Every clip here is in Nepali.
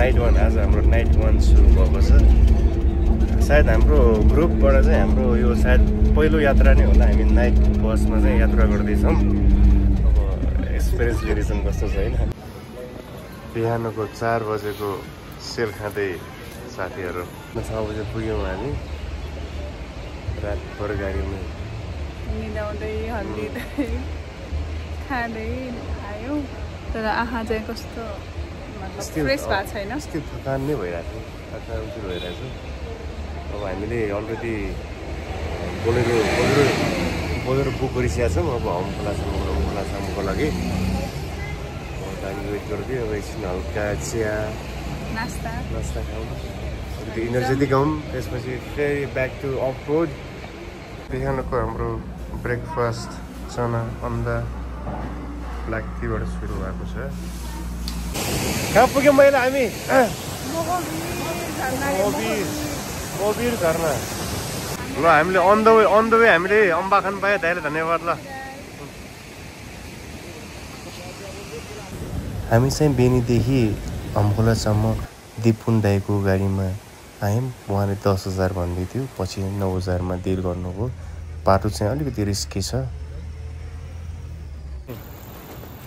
नाइट 1 आज हाम्रो नाइट 1 सुरु भएको छ। सायद हाम्रो ग्रुपबाट चाहिँ हाम्रो यो सायद पहिलो यात्रा नै होला। हामी नाइट बसमा चाहिँ यात्रा गर्दैछौँ। अब एक्सपिरियन्स लिएछौँ कस्तो छ होइन। बिहानको 4 बजेको सेल खाँदै साथीहरू 6 बजे पुग्यौँ हामी। रातभर गाडीमा निदाउँदै हल्लिँदै खाँदै आयो। तर आँखा चाहिँ कस्तो मतलब फ्रेस भएको छैन। यस्तो थकान नै भइरहेको छ। थकान चाहिँ भइरहेको छ। अब हामीले अलरेडी बोलेरो बुक गरिसकेका छौँ। अब होमखोलासम्मको लागि गाडी वेट गरिदियो। अब एकछिन हल्का चिया नास्ता खाउँ, अलिकति इनर्जेटिक हौँ। त्यसपछि फेरि ब्याक टु अफ रोड। बिहानको हाम्रो ब्रेकफास्ट चना अन्डा ब्ल्याक टीबाट सुरु भएको छ। कहाँ पुग्यौँ मैले हामी? मोबिर झरना। ल हामीले अन द वे हामीले अम्बा खान पायो। धेरै धन्यवाद। ल हामी चाहिँ बेनीदेखि अम्खोलासम्म दिपुन दाईको गाडीमा आयौँ। उहाँले 10,000 भन्दै थियो, पछि 9,000मा डिल गर्नुभयो। बाटो चाहिँ अलिकति रिस्की छ।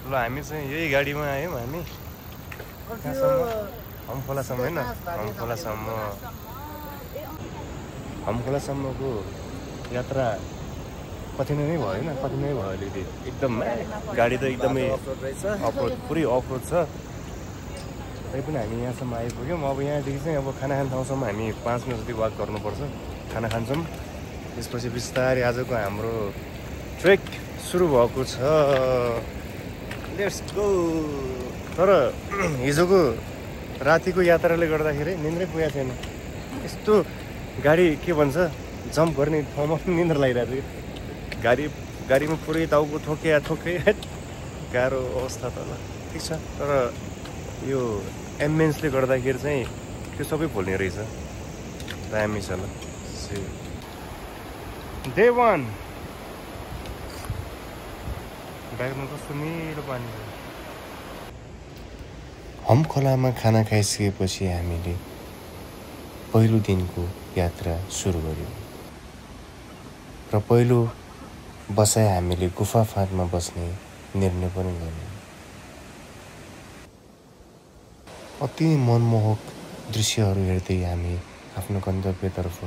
ल हामी चाहिँ यही गाडीमा आयौँ। हामी अम्खोलासम्म होइन, अम्खोलासम्मको यात्रा कठिन नै भयो होइन। कठिन नै भयो अलिकति। एकदम गाडी त एकदमै अफरोड, पुरै अफरोड छ। तैपनि हामी यहाँसम्म आइपुग्यौँ। अब यहाँदेखि चाहिँ अब खाना खाने ठाउँसम्म हामी 5 मिनट जति वाक गर्नुपर्छ। खाना खान्छौँ। त्यसपछि बिस्तारै आजको हाम्रो ट्रेक सुरु भएको छ। Let's go. तर हिजोको रातिको यात्राले गर्दाखेरि निन्द्रै पुगेको छैन। यस्तो गाडी के भन्छ जम्प गर्ने ठाउँमा निन्द्रा लागिरहेको थियो। गाडीमा पुरै टाउको ठोके गाह्रो अवस्था त ल ठिक छ। तर यो एम्बुलेन्सले गर्दाखेरि चाहिँ त्यो सबै भुल्ने रहेछ। दामी छ ल। डे 1 ब्यागमा कस्तो मिठो पानी छ। अम्खोलामा खाना खाइसकेपछि हामीले पहिलो दिनको यात्रा सुरु गर्यौँ र पहिलो बसाइ हामीले गुफा फाँटमा बस्ने निर्णय पनि गर्यौँ। अति मनमोहक दृश्यहरू हेर्दै हामी आफ्नो गन्तव्यतर्फ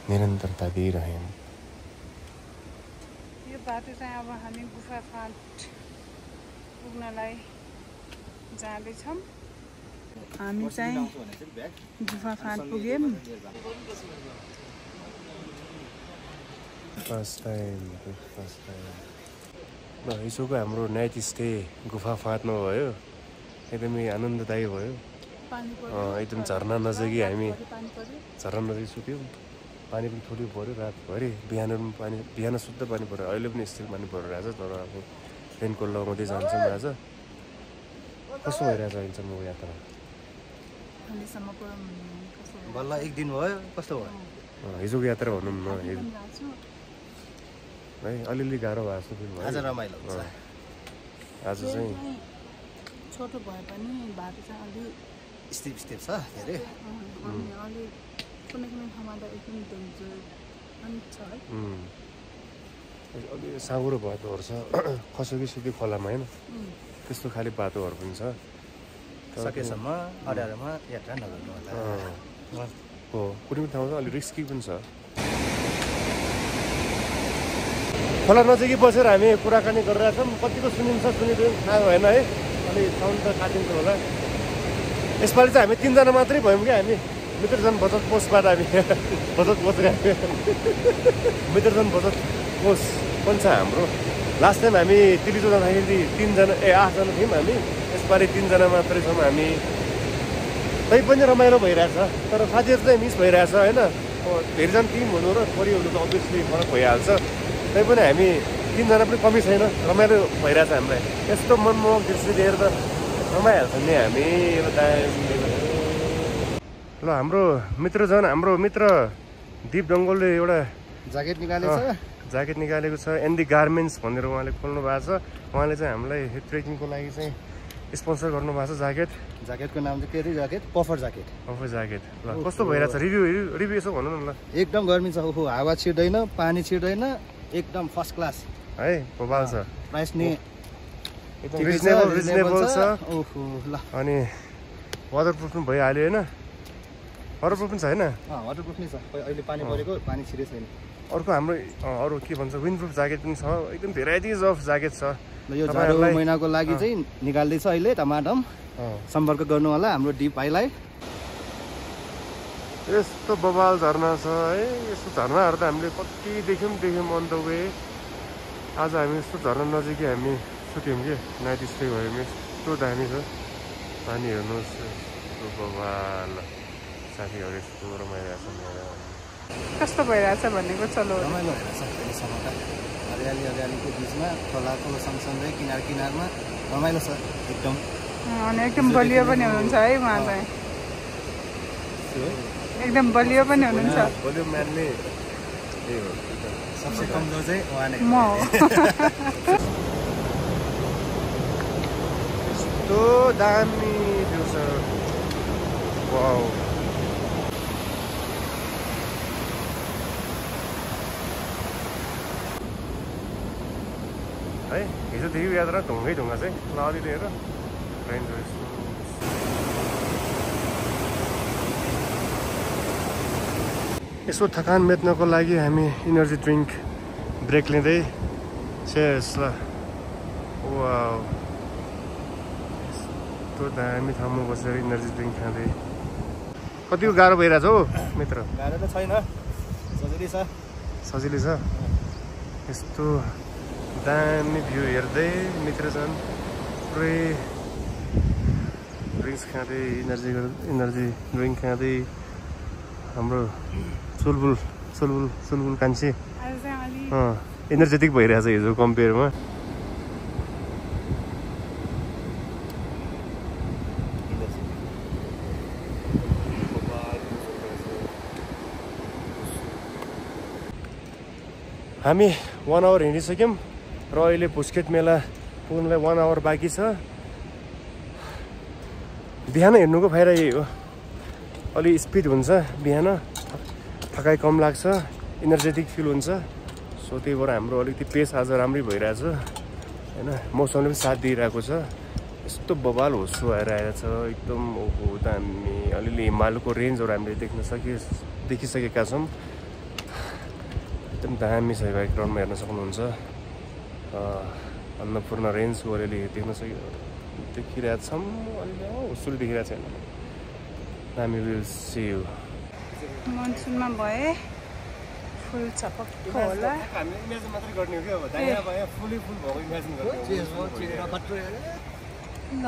निरन्तरता दिइरह्यौँ। यो बाटो चाहिँ अब हामी गुफा फाँट पुग्नलाई जाँदैछौँ। हामी चाहिँ गुफा फाँट पुग्यौँ। फर्स्ट टाइम ल हिजोको हाम्रो नाइट स्टे गुफा फाँटमा भयो। एकदमै आनन्ददायी भयो। एकदम झरना नजिकै हामी झरना नजिक सुत्यौँ। पानी पनि थोरै पऱ्यो रातभरि। बिहान शुद्ध पानी पऱ्यो। अहिले पनि स्थिर पानी परिरहेछ। तर अब रेनकोट लगाउँदै जान्छौँ। आज कस्तो भइरहेछ अहिलेसम्म यात्रा? बल्ल एक दिन भयो। कस्तो भयो हिजोको यात्रा भनौँ न है। अलिअलि गाह्रो भएको जस्तो फिल भयो। आज रमाइलो हुन्छ। आज चाहिँ छोटो भए पनि बाटो चाहिँ अलि स्टेप छ धेरै। अलि कुनै ठाउँमा त एकदम डेन्जर पनि छ है। अलि साँगुरो बाटोहरू छ। खसेकी सिधै खोलामा होइन त्यस्तो खालि बाटोहरू पनि छ। सकेसम्म अड्यारोमा यात्रा नगर्नु होला। हो कुनै पनि ठाउँमा अलिक रिस्की पनि छ। खोला नजिकै बसेर हामी कुराकानी गरिरहेछौँ। कतिको सुनिन्छ सुनिँदैन थाहा भएन है। अलि साउन्ड त काटिन्छ होला। यसपालि चाहिँ हामी 3 जना मात्रै भयौँ क्या। हामी मित्रजन बचत कोषबाट हामी मित्रजन बचत कोष पनि छ हाम्रो। लास्ट टाइम हामी दिल्ली जाँदाखेरि 8 जना थियौँ हामी। यसपालि 3 जना मात्रै छौँ हामी। तै पनि रमाइलो भइरहेछ। तर साथीहरू चाहिँ मिस भइरहेछ होइन। धेरैजना टिम हुनु र छोरी हुनु त अभियसली फरक भइहाल्छ। तै पनि हामी 3 जना पनि कमी छैन। रमाइलो भइरहेछ हामीलाई। यस्तो मनमोहक दृश्य देखेर त रमाइहाल्छ नि हामी। ल हाम्रो मित्र दिप डङ्गोलले एउटा ज्याकेट निकालेको छ। एन्डी गार्मेन्ट्स भनेर उहाँले खोल्नु भएको छ। उहाँले चाहिँ हामीलाई ट्रेकिङको लागि चाहिँ स्पोन्सर गर्नुभएको छ ज्याकेट ज्याकेटको नाम चाहिँ के अरे ज्याकेट पफर ज्याकेट ल कस्तो भइरहेछ रिभ्यू यसो भन्नु न ल एकदम गर्मी छ ओहो हावा छिर्दैन पानी छिर्दैन एकदम फर्स्ट क्लास है बबाल छ प्राइस नि एकदम रिजनेबल छ ओहो ल अनि वाटरप्रुफ पनि भइहाल्यो होइन वाटरप्रुफ पनि छ होइन वाटरप्रुफ नै छ अहिले पानी परेको पानी छिरे छैन अर्को हाम्रो अरू के भन्छ विन्डप्रुफ ज्याकेट पनि छ एकदम भेराइटिज अफ ज्याकेट छ यो जाडो महिनाको लागि चाहिँ निकाल्दैछ अहिले टमाटम सम्पर्क गर्नु होला हाम्रो डी भाइलाई यस्तो बबाल झरना छ है यस्तो झरनाहरू त हामीले कति देख्यौँ अन द वे आज हामी यस्तो झरना नजिकै हामी सुत्यौँ कि नाइट स्टे भयो भने यस्तो दामी छ पानी हेर्नुहोस् यस्तो बबाल साथीहरू यस्तो रमाइरहेछ कस्तो भइरहेछ भनेको चलो रमाइलो भइरहेछ अहिलेसम्म त हरियालीको बिचमा खोलाको सँगसँगै किनारमा रमाइलो छ एकदम अनि एकदम बलियो पनि हुनुहुन्छ है उहाँ चाहिँ एकदम बलियो पनि हुनुहुन्छ बलियो म्यानले सबसे कमजोर चाहिँ उहाँ नै म हो यस्तो दामी भ्यू छ वाउ है हिजोदेखि यात्रा ढुङ्गै ढुङ्गा चाहिँ ल अलिअलि हेर यसो थकान मेट्नको लागि हामी इनर्जी ड्रिङ्क ब्रेक लिँदै चेयर्स ल वाउ यस्तो दामी ठाउँमा बसेर इनर्जी ड्रिङ्क खाँदै कतिको गाह्रो भइरहेछ हौ मित्र गाह्रो त छैन सजिलै छ यस्तो दामी भ्यू हेर्दै मित्र छन् पुरै ड्रिङ्क्स खाँदै इनर्जी ड्रिङ्क खाँदै हाम्रो चुलबुल कान्छे एनर्जेटिक भइरहेछ हिजो कम्पेयरमा हामी 1 आवर हिँडिसक्यौँ र अहिले पुस्केट मेला पुग्नलाई 1 आवर बाँकी छ बिहान हिँड्नुको फाइदा यही हो अलि स्पिड हुन्छ बिहान थकाइ कम लाग्छ इनर्जेटिक फिल हुन्छ सो त्यही भएर हाम्रो अलिकति पेस आज राम्रै भइरहेछ होइन मौसमले पनि साथ दिइरहेको छ यस्तो बबाल होसो आएर छ एकदम ओहो दामी अलिअलि हिमालको रेन्जहरू हामीले देखिसकेका छौँ एकदम दामी छ ब्याकग्राउन्डमा हेर्न सक्नुहुन्छ अन्नपूर्ण रेन्जको अलिअलि देखिरहेको छौँ अलिअलि होसुली देखिरहेको छैन दामी विल सी यु मनसुनमा भए फुल छपक्क होला हामीले इमेजिन मात्रै गर्ने हो कि अब दायाँ बायाँ फुल भएको इमेजिन गर्ने ल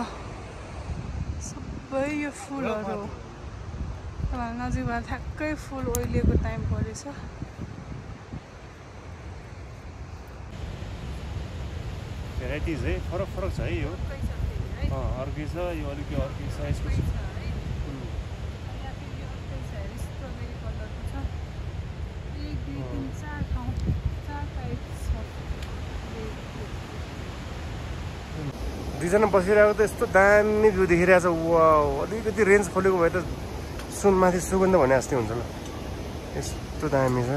सबै यो फुलहरू नजिकमा ठ्याक्कै फुल ओइलिएको टाइम परेछ भेराइटिज है फरक छ है यो अर्कै छ यो अलिकति अर्कै छ यसको दुईजना बसिरहेको त यस्तो दामी भ्यू देखिरहेको छ वाउ अलिकति रेन्ज खोलेको भए त सुनमाथि सुगन्ध भने जस्तै हुन्छ ल यस्तो दामी छ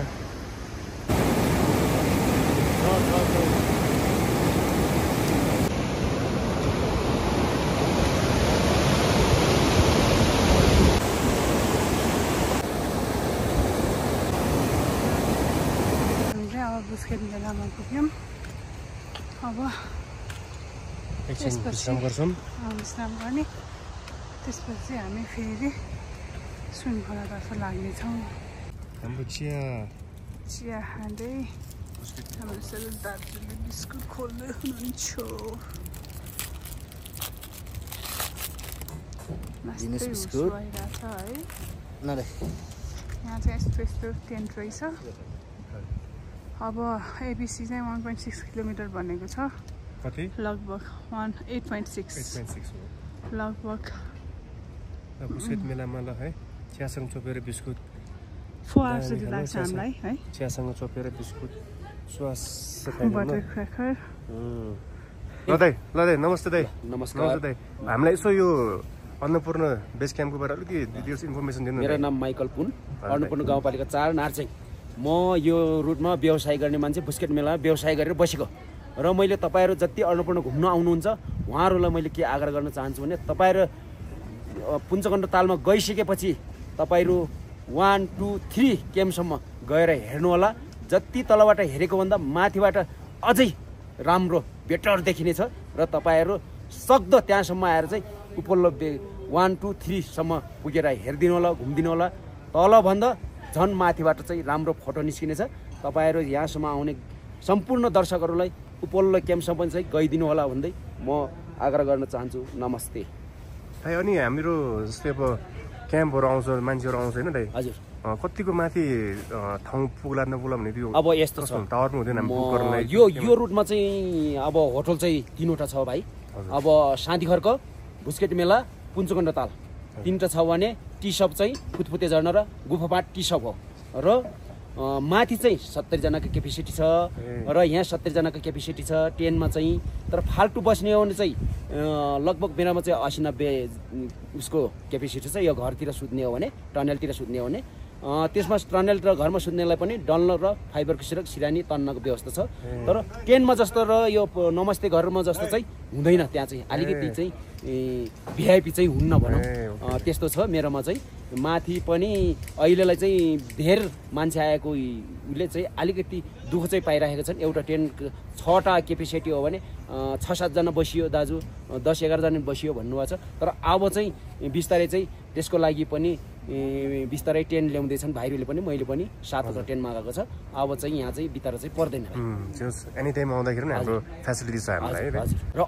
पुस्केट मेलामा पुग्यौँ अब विश्राम गर्छौँ विश्राम गर्ने त्यसपछि हामी फेरि सुनखोलातर्फ लाग्नेछौँ हाम्रो चिया खाँदै हाम्रो सरोज दाजुले बिस्कुट खोल्दै हुनुहुन्छ भइरहेछ है यहाँ चाहिँ यस्तो टेन्ट रहेछ अब एबिसी चाहिँ 1.6 किलोमिटर भनेको छ कति लगभग 8.6 लगभग पुस्केट मेलामा ल है चियासँग चोपेर बिस्कुट 4 आवर्स जति लाग्छ हामीलाई है चियासँग चोपेर बिस्कुट स्वास बटर क्र्याकर ल दाइ नमस्ते दाइ नमस्कार दाइ हामीलाई यसो यो अन्नपूर्ण बेस क्याम्पको बारे अलिकति डिटेल्स इन्फर्मेसन दिनु मेरो नाम माइकल पुन अन्नपूर्ण गाउँपालिका 4 नार्चेङ म यो रुटमा व्यवसाय गर्ने मान्छे बुस्केट मेला व्यवसाय गरेर बसेको र मैले तपाईहरु जति अन्नपूर्ण घुम्न आउनुहुन्छ उहाँहरुलाई मैले के आग्रह गर्न चाहन्छु भने तपाईहरु पुञ्चकण्ड तालमा गइसकेपछि तपाईहरु 1 2 3 क्याम्पसम्म गएर हेर्नु होला जति तलबाट हेरेको भन्दा माथिबाट अझै राम्रो बेटर देखिनेछ र तपाईहरु सक्दो त्यहाँसम्म आएर चाहिँ उपल्लो 1 2 3 सम्म पुगेर हेर्दिनु होला घुम्दिनु होला तल भन्दा झन् माथिबाट चाहिँ राम्रो फोटो निस्किनेछ तपाईहरु यहाँसम्म आउने सम्पूर्ण दर्शकहरुलाई उपल्लो क्याम्पसम्म चाहिँ गइदिनु होला भन्दै म आग्रह गर्न चाहन्छु नमस्ते दाइ अनि हाम्रो जस्तै अब क्याम्पहरु आउँछ मान्छेहरु आउँछ हैन दाइ हजुर कतिको माथि ठाउँ पुग्ला नपुग्ला भन्ने त्यो अब यस्तो छ टावरमा हुँदैन हामी बुक गर्नलाई यो रुटमा चाहिँ अब होटल चाहिँ 3वटा छ भाइ अब शान्तिखर्क बुस्केट मेला पुञ्चकण्ड ताल 3टा छ भने टी सप चाहिँ फुतफुते झर्ना र गुफापाट टी सप हो र माथि चाहिँ 70 जनाको क्यापेसिटी छ र यहाँ 70 जनाको क्यापेसिटी छ 10 मा चाहिँ तर फाल्टु बस्ने हो भने चाहिँ लगभग बेलामा चाहिँ 80-90 उसको क्यापेसिटी छ यो घरतिर सुत्ने हो भने टनलतिर सुत्ने हो भने त्यसमा टनल र घरमा सुत्नेलाई पनि डल्ल र फाइबरको सिरानी तन्नको व्यवस्था छ तर 10 मा जस्तो र यो नमस्ते घरमा जस्तो चाहिँ हुँदैन त्यहाँ चाहिँ अलिकति चाहिँ भिआइपी चाहिँ हुन्न भनौँ त्यस्तो छ मेरोमा चाहिँ माथि पनि अहिलेलाई चाहिँ धेर मान्छे आएको उले चाहिँ अलिकति दुःख चाहिँ पाइरहेका छन् एउटा 6टा क्यापेसिटी हो भने 6-7 जना बसियो दाजु 10-11 जना बसियो भन्नुभएको छ तर अब चाहिँ बिस्तारै चाहिँ त्यसको लागि पनि बिस्तारै 10 ल्याउँदैछन् भाइहरूले पनि मैले पनि 7 10 मागेको छ अब चाहिँ यहाँ चाहिँ बितारा चाहिँ पर्दैन एनी टाइम आउँदाखेरि पनि हाम्रो फ्यासिलिटी छ हामीलाई र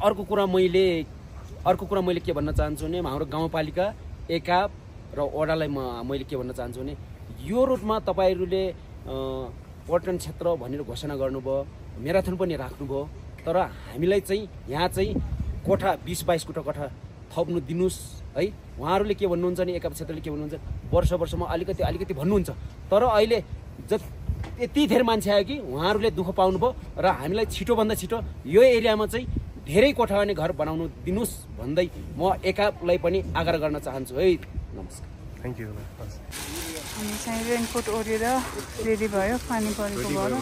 अर्को कुरा मैले के भन्न चाहन्छु भने हाम्रो गाउँपालिका एकाप र ओडालाई मैले के भन्न चाहन्छु भने यो रुटमा तपाईहरुले पर्यटन क्षेत्र भनेर घोषणा गर्नुभयो म्याराथन पनि राख्नुभयो तर हामीलाई चाहिँ यहाँ चाहिँ कोठा 20-22 कोठा थप्नु दिनुस् है उहाँहरूले के भन्नुहुन्छ भने एकाप क्षेत्रले के भन्नुहुन्छ वर्षमा अलिकति भन्नुहुन्छ तर अहिले यति धेरै मान्छे आयो कि उहाँहरूले दुःख पाउनुभयो र हामीलाई छिटोभन्दा छिटो यो एरियामा चाहिँ धेरै कोठा अनि घर बनाउनु दिनुस् भन्दै म एकापलाई पनि आग्रह गर्न चाहन्छु है नमस्कार थ्यांक यू हामी चाहिँ रेनकोट ओढेर रेडी भयो पानी परेको भएर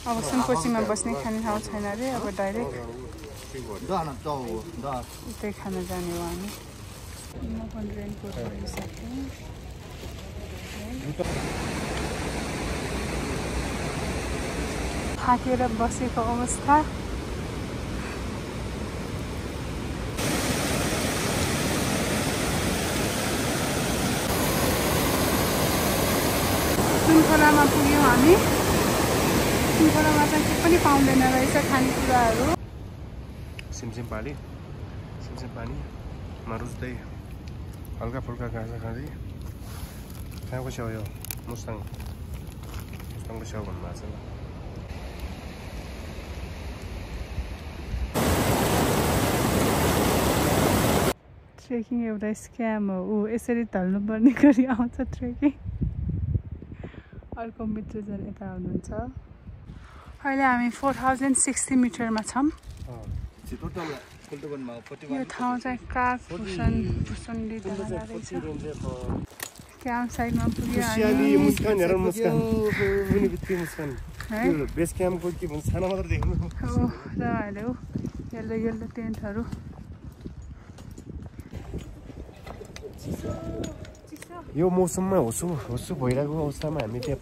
अब सुनकोसीमा बस्ने खाने ठाउँ छैन अरे अब डाइरेक्ट उतै खान जाने हो हामी म पनि रेनकोट ओढिसकेँ थाकेर बसेको अवस्था सुनखोलामा पुग्यौँ हामी सुनखोलामा चाहिँ के पनि पाउँदैन रहेछ खानेकुराहरू सिमसिम पानीमा रुच्दै हल्का फुल्का गाँसा खाँदै कहाँको छेउ यो मुस्ताङको छेउ भन्नुभएको छ ट्रेकिङ एउटा स्क्याम हो यसरी ढल्नुपर्ने गरी आउँछ ट्रेकिङ अर्को मित्रजन यता हुनुहुन्छ अहिले हामी 4060 मिटरमा छौँ यो ठाउँ चाहिँ कागभूषणले रहेछ क्याम्प साइडमा पुग्यो बेस क्याम्पको के भन्छ छाना मात्र देख्नु र यल्लो टेन्टहरू यो मौसममा हुसु भइरहेको अवस्थामा हामी त्यहाँ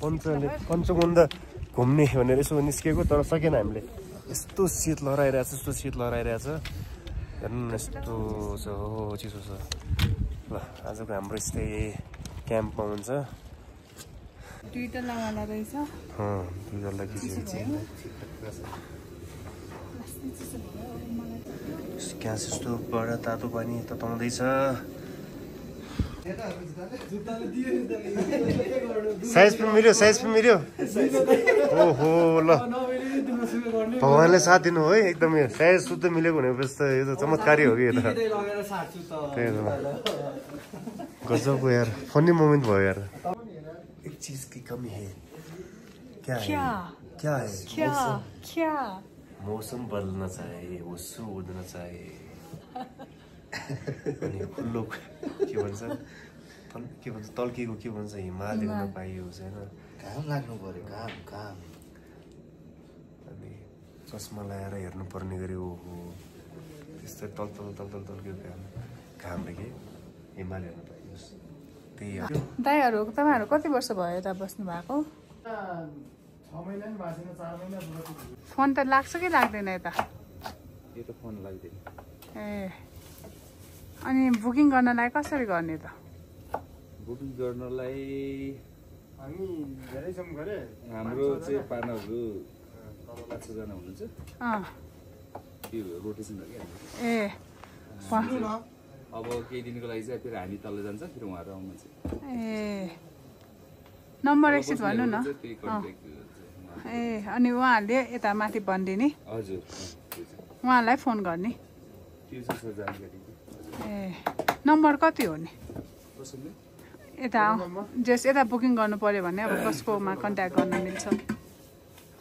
पञ्चगन्ध घुम्ने भनेर यसो निस्केको तर सकेन हामीले यस्तो शीत लहराइरहेछ हेर्नु यस्तो छ हो चिसो छ ल आजको हाम्रो यस्तै क्याम्पमा हुन्छ दुईटलावाला रहेछ दुईटला ग्यास यस्तो बडा तातो पानी तताउँदैछ साइज पनि मिल्यो ओहो ल भगवानले साथ दिनु है एकदमै साइज शुद्ध मिलेको भनेपछि त यो त चमत्कारी हो कि यो त त्यही हो गजबको यार फनी मोमेन्ट भयो यार एक चीज की कमी है क्या क्या क्या है क्या क्या मौसम बदल्न चाहे हुस्सु उड्न चाहे अनि खुल्लो के भन्छ तल्किएको के भन्छ हिमाल देख्न पाइयोस् होइन घाम लाग्नु पर्यो घाम अनि चस्मा लगाएर हेर्नु पर्ने गरी ओहो त्यस्तै तल्किएको घामले के हिमाल हेर्न पाइयोस् त्यही हो दाइहरू तपाईँहरू कति वर्ष भयो यता बस्नु भएको 6 महिना नि भएको छैन 4 महिना भयो फोन त लाग्छ कि लाग्दैन यता यो त फोन लाग्दैन ए अनि बुकिङ गर्नलाई कसरी गर्ने त बुकिङ गर्नलाई हामी धेरै छौँ गरे हाम्रो चाहिँ पार्टनरहरू 5जना हुनुहुन्छ अँ त्यो रोटेसन हो क्या ए अब केही दिनको लागि चाहिँ फेरि हामी तल जान्छ फेरि उहाँहरू आउनुहुन्छ ए नम्बर एकसिट भन्नु न त्यही कन्ट्याक्ट ए अनि उहाँहरूले यता माथि भनिदिने हजुर उहाँलाई फोन गर्ने त्यो चाहिँ छ जानकारी ए नम्बर कति हो नि कसैले यता जस यता बुकिङ गर्नु पर्यो भने अब कसकोमा कन्ट्याक्ट गर्न मिल्छ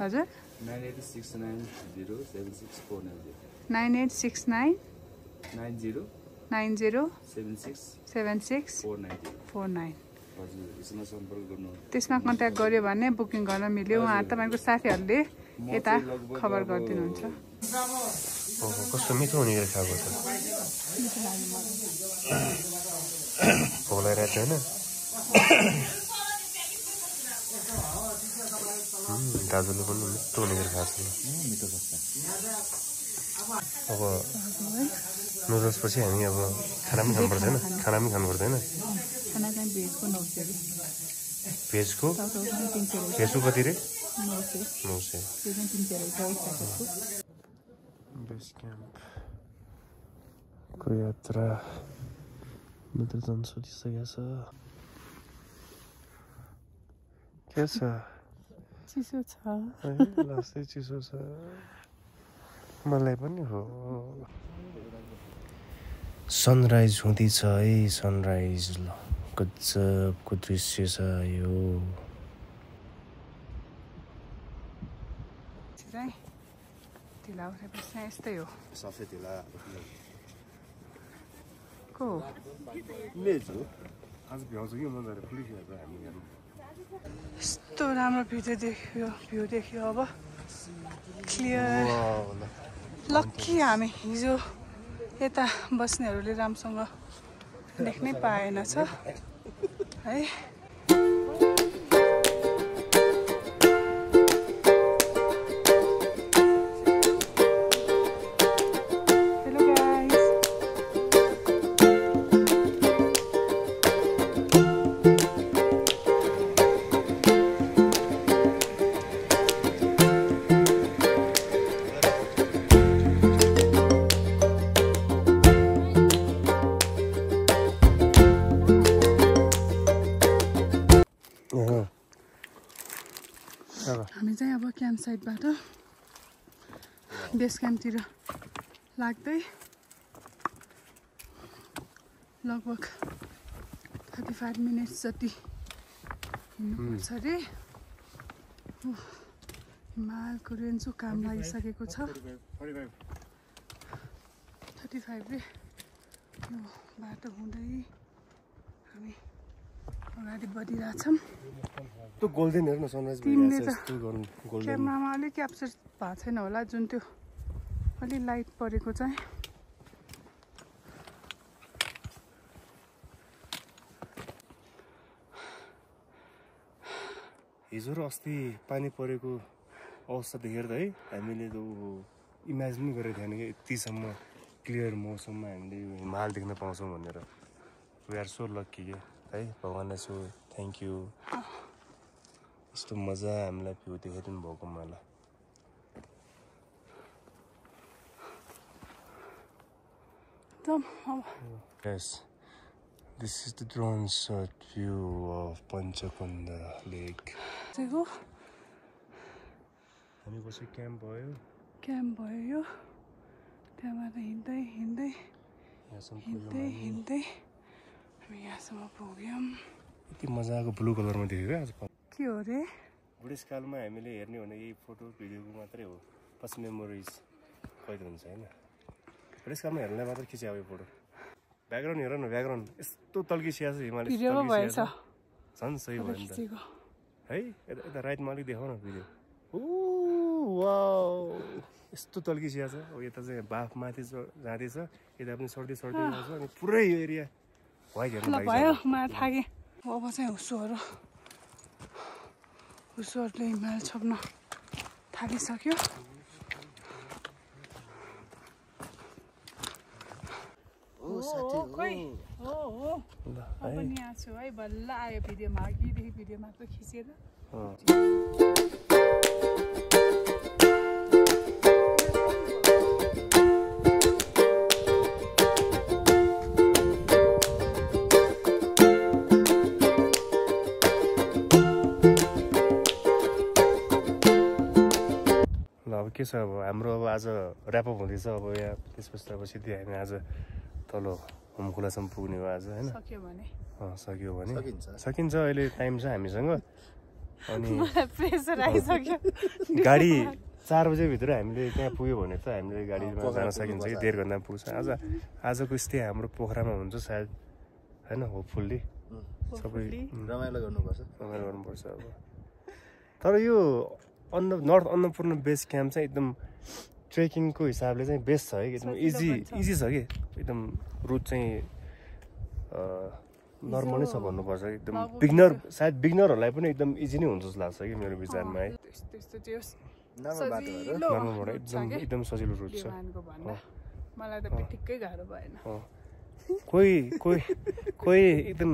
हजुर 9869076490 9869 90 90 76 76 490 हजुर यसमा सम्पर्क गर्नु त्यसमा कन्ट्याक्ट गर्यो भने बुकिङ गर्न मिल्यो उहाँ तपाईँको साथीहरूले यता खबर गरिदिनुहुन्छ कस्तो मिठो हुने गरी खाएको छ भोलाइरहेको होइन दाजुले पनि मिठो हुने गरी खाएको छ मिठो बस्छ अब नुडल्स पछि हामी अब खाना पनि खानुपर्छ होइन खाना पनि खानु पर्दैन खाना चाहिँ भेजको 900 भेजको कति रे 900 बेस क्याम्पको यात्रा मित्र जान सोधिसकेको छ के छ चिसो छ लास्टै चिसो छ मलाई पनि हो सनराइज हुँदैछ है सनराइज गजबको दृश्य छ यो ढिला उठेपछि यस्तै हो सफै ढिला को लेज हो आज भ्याउँछ कि मजाले फुलिसकेको हामी यहाँ यस्तो राम्रो भ्यू देख्यो अब क्लियर लक्की हामी हिजो यता बस्नेहरूले राम्रोसँग देख्नै पाएन छ है हामी चाहिँ अब क्याम्प साइटबाट बेस क्याम्पतिर लाग्दै लगभग 35 मिनट्स जति हिँड्नुपर्छ अरे हिमालको रेन्जको काम लागिसकेको छ 35 रे यो बाटो हुँदै हामी अगाडि बढिरहेछौँ त्यो गोल्डन हेर्न सनराइज तिमीले त गोल्डन क्यामेरामा अलिक क्याप्चर भएको छैन होला जुन त्यो अलिक लाइट परेको चाहिँ हिजो र अस्ति पानी परेको अवस्था देखेर त है हामीले त इमेजिन गरेको थिएन कि यतिसम्म क्लियर मौसममा हामीले हिमाल देख्न पाउँछौँ भनेर वी आर सो लक्की के है भगवान्लाई सो थ्याङ्क यू यस्तो मजा हामीलाई भ्यू देखाइदिनु भएको मलाई Yes, this is the drone shot view of Panchakunda Lake. हामी कसै क्याम्प भयो यो त्यहाँबाट हिँड्दै हामी यहाँसम्म पुग्यौँ यति मजाको ब्लू कलरमा देखेको आज के हो रे बुढेसकालमा हामीले हेर्ने भने यही फोटो भिडियोको मात्रै हो, पछि मेमोरिज कैद हुन्छ होइन। बुढेसकालमा हेर्नलाई मात्र खिच्यो यो फोटो। ब्याकग्राउन्ड हेर न, ब्याकग्राउन्ड यस्तो तल्किसिया छ, हिमालय झन् सही भयो नि त है। यता राइटमा अलिक देखाउ न भिडियो। यस्तो तल्किसिया छ। अब यता चाहिँ बाफ माथि जाँदैछ, यता पनि सर्दै जान्छ अनि पुरै यो एरिया वाइट हेर्नु भयो। म थाकेँ। अब चाहिँ हुसुहरूले हिमाल छोप्न थालिसक्यो। पनि यहाँ छु है, बल्ल आयो भिडियोमा। अघिदेखि भिडियो मात्र खिचेर अब के छ। अब हाम्रो अब आज ऱ्यापअप हुँदैछ। अब यहाँ त्यसपछि अब सिधै हामी आज तल होमखोलासम्म पुग्ने हो आज होइन। सक्यो भने सकिन्छ। अहिले टाइम छ हामीसँग। अनि गाडी 4 बजेभित्र हामीले त्यहाँ पुग्यो भने त हामीले गाडीमा जान सकिन्छ कि 1.5 घन्टामा पुग्छ। आजको स्टे हाम्रो पोखरामा हुन्छ सायद होइन, होपफुल्ली सबै रमाइलो गर्नुपर्छ अब। तर यो नर्थ अन्नपूर्ण बेस क्याम्प चाहिँ एकदम ट्रेकिङको हिसाबले चाहिँ बेस्ट छ है। एकदम इजी छ कि एकदम रुट चाहिँ नर्मलै छ भन्नुपर्छ। एकदम सायद बिगनरहरूलाई पनि एकदम इजी नै हुन्छ जस्तो लाग्छ कि मेरो विचारमा है। नर्मलबाट एकदम सजिलो रुट छ। मलाई त ठिक्कै गाह्रो भएन। कोही एकदम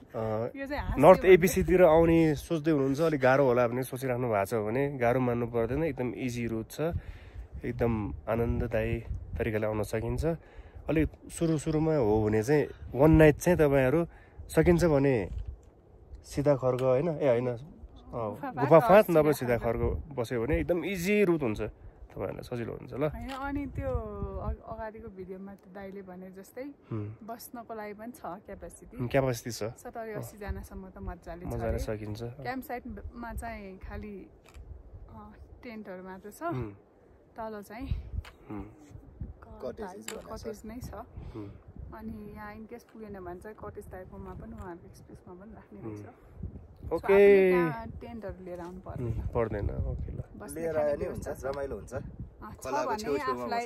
नर्थ एबिसीतिर आउने सोच्दै हुनुहुन्छ, अलिक गाह्रो होला भने सोचिराख्नु भएको छ भने गाह्रो मान्नु पर्दैन। एकदम इजी रुट छ, एकदम आनन्ददायी तरिकाले आउन सकिन्छ। अलिक सुरुमा हो भने चाहिँ 1 नाइट चाहिँ तपाईँहरू सकिन्छ भने सिधा खर्ग होइन गुफा फाँट नभए सिधा खर्ग बस्यो भने एकदम इजी रुट हुन्छ, तपाईँहरूलाई सजिलो हुन्छ ल। अनि त्यो अगाडिको भिडियोमा त्यो दाइले भने जस्तै बस्नको लागि पनि छ क्यापासिटी छ। 70-80 जनासम्म त मजाले सकिन्छ। क्याम्प साइटमा चाहिँ खालि टेन्टहरू मात्र छ, तल चाहिँ कटेज नै छ। अनि यहाँ इनकेस पुगेन भने चाहिँ कटेज टाइपकोमा पनि उहाँहरूको एक्सप्रेसमा पनि राख्ने रहेछ। ओके, टेन्टहरू लिएर आउनु पर्दैन। ओके ल, लिएर आए नि हुन्छ, रमाइलो हुन्छ। आफूलाई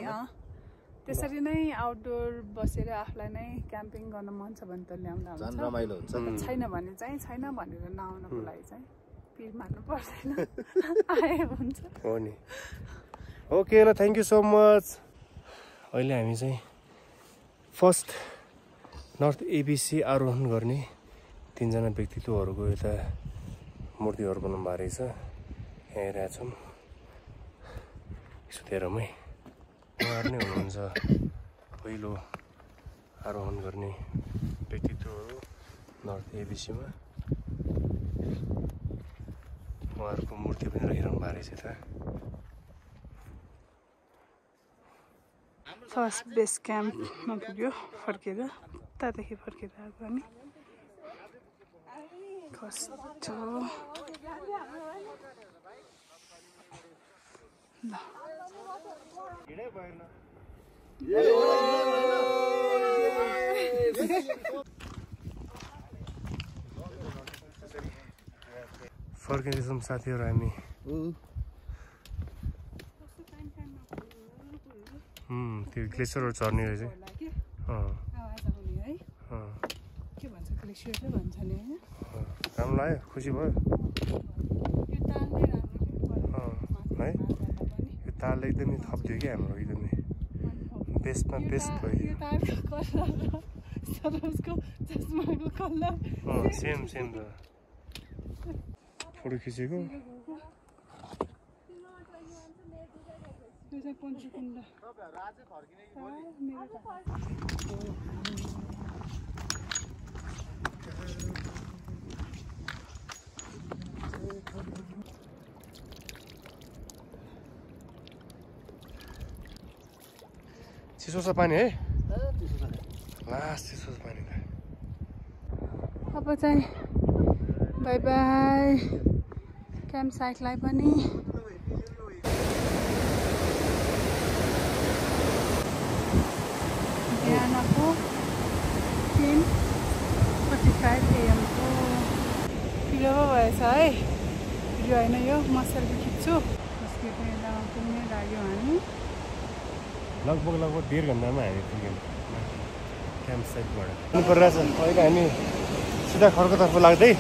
त्यसरी नै आउटडोर बसेर आफूलाई नै क्याम्पिङ गर्न मन छ भने त ल्याउँदा हुन्छ, रमाइलो हुन्छ। छैन भने चाहिँ छैन भनेर नआउनको लागि चाहिँ पिर मार्नु पर्दैन, आए हुन्छ। हो नि। ओके ल, थ्याङ्क यू सो मच। अहिले हामी चाहिँ फर्स्ट नर्थ एबिसी आरोहण गर्ने 3 जना व्यक्तित्वहरूको यता मूर्तिहरू बनाउनु भएको रहेछ। यहाँ हेरिरहेछौँ सुतेरमै उहाँहरू नै हुनुहुन्छ पहिलो आरोहण गर्ने व्यक्तित्वहरू नर्थ एबिसीमा। उहाँहरूको मूर्ति पनि राखिरहनु भएको रहेछ यता। फर्स्ट बेस क्याम्पमा पुग्यो फर्केर, उतादेखि फर्केर आएको हामी। कस्तो ल फर्किँदैछौँ साथीहरू हामी। त्यो ग्लेसियरहरू चढ्ने रहेछ। राम्रो लाग्यो, खुसी भयो है। यो तालले एकदमै थप्दियो कि हाम्रो, एकदमै बेस्टमा बेस्ट भयो। सेम त फोटो खिचेको। चिसो छ पानी है, लास्ट चिसो छ पानी त। अब चाहिँ बाई बाई, क्याम्प साइटलाई पनि बिहानको 10:45 AM को भिडियो पो भएछ है भिडियो होइन यो म सेल्फी खिच्छु त्यसको यता पुग्ने लाग्यो हामी लगभग 1.5 घन्टामा हामी पुग्यौँ क्याम्प साइटबाट पुग्नु परिरहेछ अहिले हामी सिधा खर्कोतर्फ लाग्दै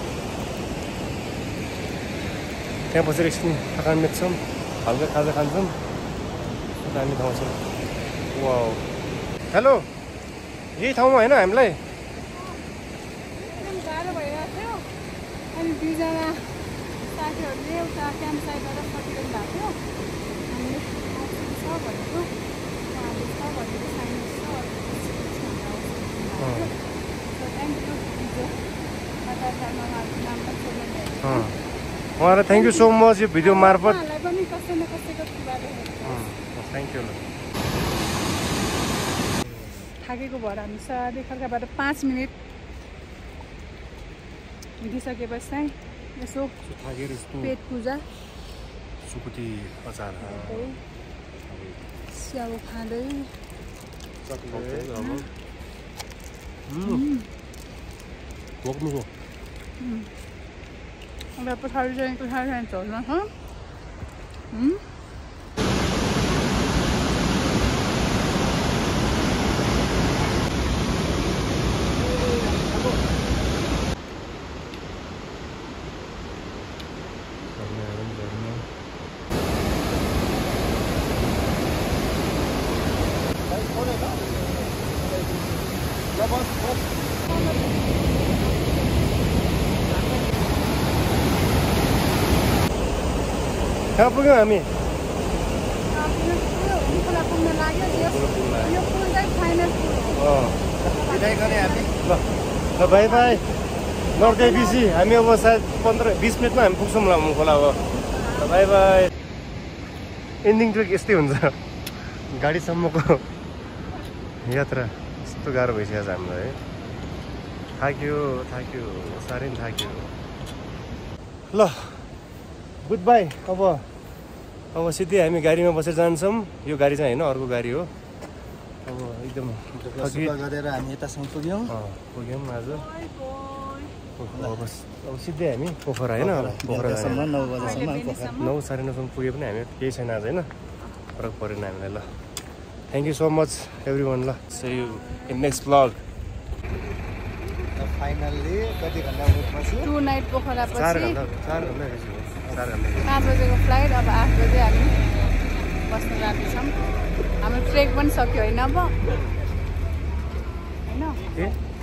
त्यहाँ बसेर एकछिन थकान मेट्छौँ हल्का खाजा खान्छौँ दामी ठाउँ छ वाउ हेलो यही ठाउँमा होइन हामीलाई एकदम गाह्रो भइरहेको थियो अनि दुईजना साथीहरूले एउटा क्याम्प साइटबाट फर्किनु भएको थियो हामीले अप्सन छ भनेको उहाँले छ भनेको साइन्स छ थ्याङ्क यू हिजो शर्मा नाममा छोड्नु उहाँलाई थ्याङ्क यू सो मच यो भिडियो मार्फत उहाँलाई पनि कसै न कसैको कुराले थ्याङ्क यू थाकेको भएर हामी साढे खर्काबाट 5 मिनट हिँडिसकेपछि चाहिँ यसो पेट पूजा सुकुटी अचार स्याउ खाँदै एउटा पछाडि चाहिँ चल्न छ कहाँ पुग्यौँ हामी खोला पुग्न लाग्यो यो पुल चाहिँ फाइनल पुल हो बिदाई गरे हामी ल बाई बाई नर्थ एबिसी हामी अब सायद 15-20 मिनटमा हामी पुग्छौँ ल खोला अब बाई बाई एन्डिङ ट्रेक यस्तै हुन्छ गाडीसम्मको यात्रा यस्तो गाह्रो भइसकेको छ हाम्रो है थाक्यो साह्रै पनि थाक्यो ल गुड बाई अब सिधै हामी गाडीमा बसेर जान्छौँ यो गाडी चाहिँ होइन अर्को गाडी हो अब एकदम गरेर हामी यतासम्म पुग्यौँ आज अब सिधै हामी पोखरा होइन पोखरा 9 बजेसम्म 9 साढे 9 सम्म पुगे पनि हामी केही छैन आज होइन फरक परेन हामीलाई ल thank you so much everyone ल so you in next blog finally कति घन्टा पछि 2 नाइट पोखरा पछि 4 घन्टा 5 बजेको फ्लाइट अब 8 बजे हामी बस्न जाँदैछौँ हाम्रो ट्रेक पनि सक्यो होइन अब होइन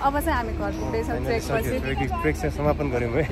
अब चाहिँ हामी घर पुग्दैछौँ ट्रेक पछि ट्रेक चाहिँ समापन गऱ्यौँ है